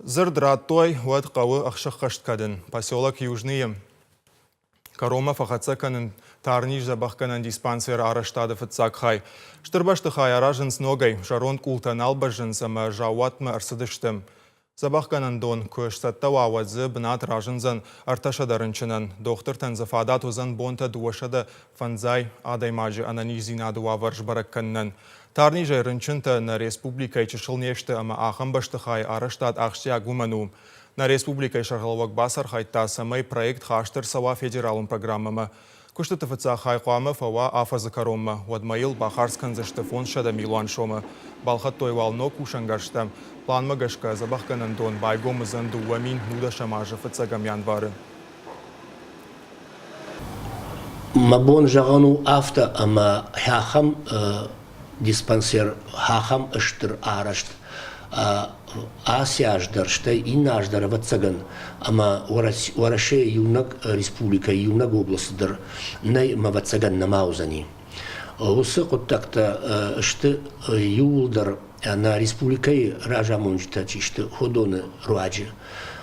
Дзырд радтой, уӕд хъӕуы ӕхсӕххӕст кӕнын. Поселок Южныйы кӕронмӕ фӕхӕццӕ кӕнын тарниз дзӕбӕхгӕнӕн диспансеры арӕзтады фыццаг хай. Стыр бӕстыхай аразынц ногӕй, зӕронд къултӕ нал бӕззынц ӕмӕ заууатмӕ ӕрцыдысты. Дзӕбӕхгӕнӕндон куы сцӕттӕ уа, уӕд дзы бынат разындзӕн 300 рынчынӕн. Дохтыртӕн дзы фадат уыдзӕн бонтӕ 205 адӕймаджы ӕнӕниздзинады уавӕр сбӕрӕг кӕнынӕн. Тарнизӕй рынчынтӕ нӕ республикӕйы чысыл не сты ӕмӕ ахӕм бӕстыхайы арӕзтад ахсджиаг уымӕн у. Нӕ республикӕйы сӕргълӕууӕг бацархайдта, цӕмӕй проект хаст ӕрцӕуа федералон программӕмӕ. Куыстыты фыццаг хай хъуамӕ фӕуа афӕдзы кӕронмӕ, уӕдмӕ йыл бахардз кӕндзысты 500 милуан сомы. Балхӕдтой уал ног кусӕнгӕрзтӕ. Планмӕ гӕсгӕ дзӕбӕхгӕнӕндон байгом уыдзӕн 2010 азы фыццӕгӕм январы. Мӕ бон зӕгъӕн у афтӕ, ӕмӕ ахӕм диспансер, ахӕм стыр арӕзт аци аз дӕр, стӕй иннӕ аз дӕр, ӕвӕццӕгӕн, ӕмӕ Уӕрӕсейы иунӕг республикӕйы иунӕг областы дӕр нӕй ӕмӕ ӕвӕццӕгӕн нӕма уыдзӕни. Уыцы хъуыддӕгтӕ сты иууылдӕр нӕ республикӕйы разамонджытӕ чи сты, уыдоны руаджы.